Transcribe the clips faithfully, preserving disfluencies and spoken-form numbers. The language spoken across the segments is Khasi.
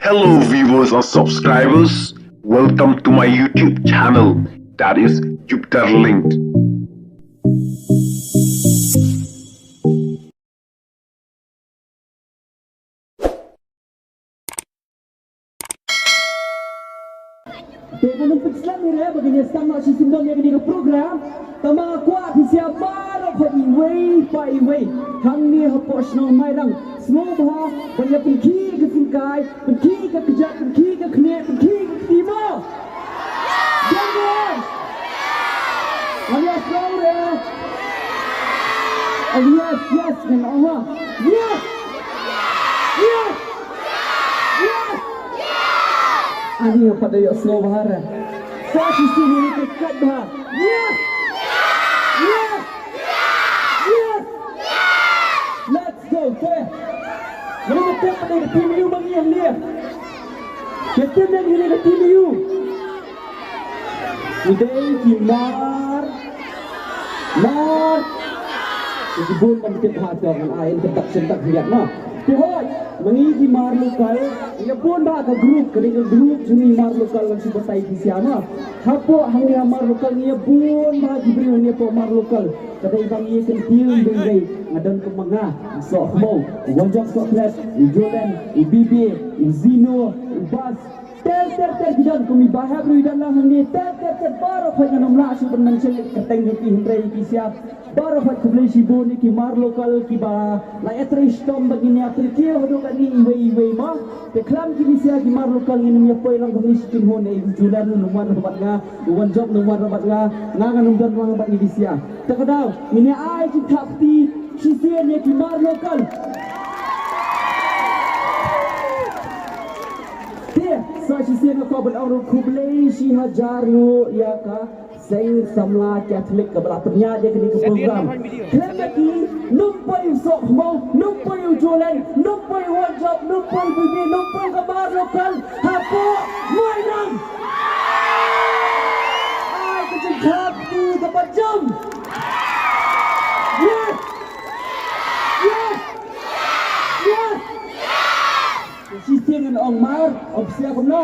Hello viewers and subscribers, welcome to my YouTube channel, that is Jupiter Linked. Te ngan ym pynslem ïa re ba ngin ïa sdang noh shisien ïa kane ka program. Tangba nga kwah phi sha baroh iwei pa iwei hangne hapoh shnong Mairang. Sngewbha ban ïa pynkhih ka jingkai, pynkhih ka kjat, pynkhih ka khlieh, pynkhih ka kti mo. Don mo. Ngan ïa sngewbha. Oh yes, yes, ngan ong ha. Yes. Yes. Yes. Ani nga pat da ïohsngew bha re. Sa shisien ïa ka kat bha. Yes. Yes. Yes. Let's go. Te. Ngam tip ïa ka team U ma ngi hangne. Ka team ïa ka team U. Ngi dei ki mar. Mar. Ki bun ban tip ha to ngan ai introduction tak hiat ma. Te hoi, ma ngi ki mar local, ngi bun ba ka group, ka dei ka group jong ngi mar local ngan shu batai ki sia ma. Hapoh hangne ha mar local ngi bun ba ki briew hangne hapoh mar local. Ka dei ba ngi kyntiew dei dei nga don kum ma nga, u Soh Khmaw, u Wanjop Soh Klet, u Jolen, u Bibi, u Zino, u Bas, Ter ter ter ki don kum i Bah Hep ruh i don lang hangne ter ter ter baroh khoit ngan ym lah shuh ban mention ïa ki kyrteng jong ki hynrei ïa ki sia. Baroh khoit khublei shibun ïa ki mar local kiba la ïatrei shitom ba ngin ïa pyrkiew haduh katne iwei iwei mo. Te khlem kine sia ki mar local ngin ym ïa poi lang kumne shi kynhun, eh, u Julan un ym wan bad nga, u Wanjop un ym wan bad nga, nga ngan ym don lang bad kine sia. Te ka daw ngin ïa ai jingthap kti shisien ïa ki mar local. Te sa shisien nga kwah ban ong ruh khublei shi hajar nguh ïa ka seng samla Katholik kaba la pynïaid ïa kane ka program. Khlem da ki ym poi u Soh Khmaw, ym poi u Jolen, ym poi u Wanjop, ym poi u Bibi, ym poi ka mar local hapoh Mairang. Ai ka jingthap kti kaba jam. Yes. Yes. Yes. Shisien ngan ong mar, ong sia kumno.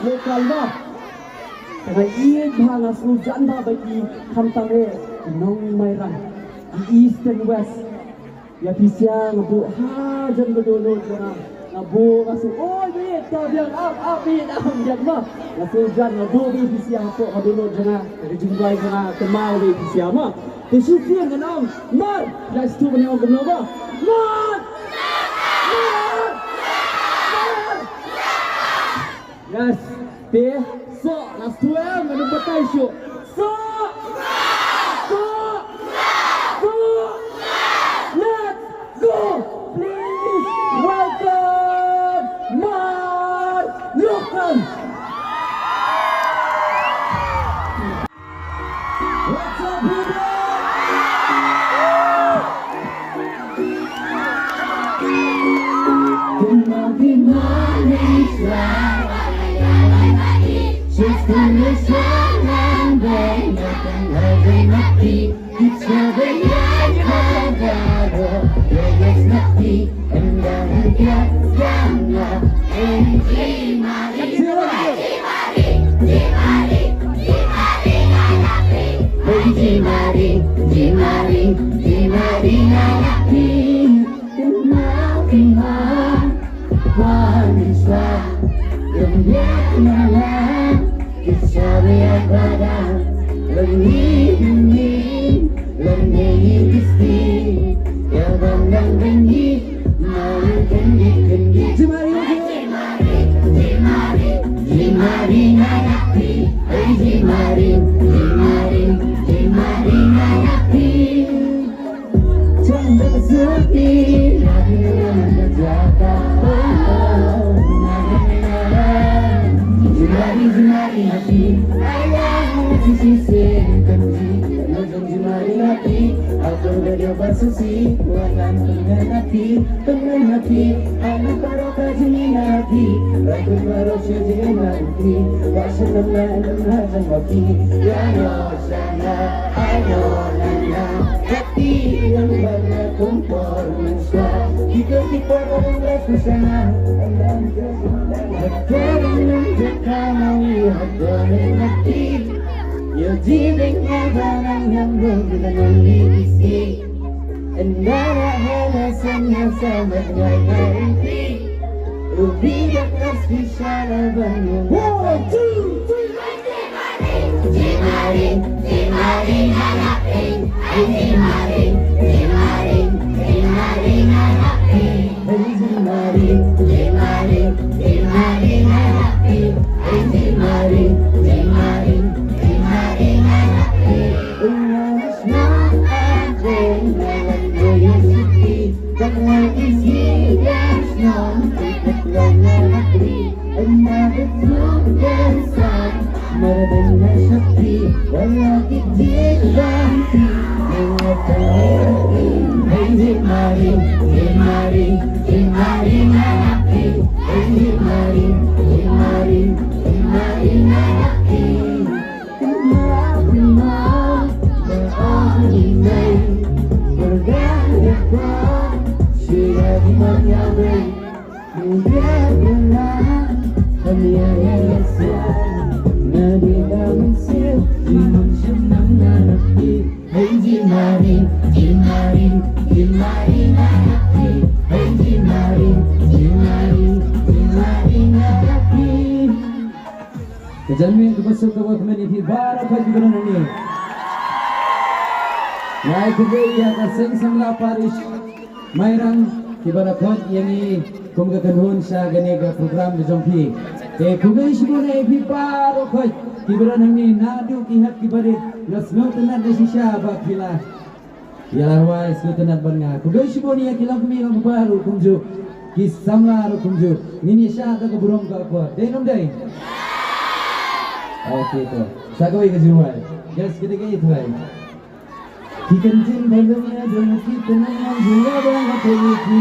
Local ba. Te nga ïeit bha, nga sngewjan bha ba ki khamtam eh ki nong Mairang, ki East and West. Ïa phi sia nga buh hajan ka dohnud jong nga. Nga buh nga shu oi bit, to biang ap ap bit, ap biang ma. Nga sngewjan nga buh bit phi sia hapoh ka dohnud jong nga, ka jingduwai jong nga, kynmaw bit phi sia ma. Te shisien ngan ong mar. Let's do, ngan ong kumno ba. Mar. Mar. Mar. Yes. Te soh, last two em, ngan batai shuh. Soh. Soh. Soh. Let's go. Please welcome Mar Local. What's up, people? You're giving never and I'm going to see. And now I have a song, yes, I'm a guy, guarantee. It'll be the best we shall ever know. One, two, three. Ka janmiet kaba suk kaba kmen ïa phi baroh khoit kiba don hangne. Ngai khublei ïa ka seng samla parish Mairang kiba la khot ïa ngi kum ka kynhun sha kane ka program ka jong phi. Te khublei shibun ïa phi baroh khoit kiba don hangne naduh ki hep kiba rit, nga sngewtynnat da shisha ba phi la ïa la rwai sngewtynnat bad nga. Khublei shibun ïa ki longkmie longkpa ruh kumjuh, ki samla ruh kumjuh. Ngin ïa shah da ka burom ka akor. Dei ne ym dei? Okay to. Sa kawei ka jingrwai. Yes, kita ka ithuai. Ki kyntien ba dang ïa don ki tnat ngam jula ba nga pynïaid ki.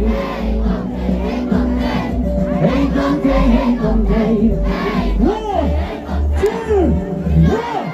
Hey, Kong Kei, hey, Kong Kei. One, two, one.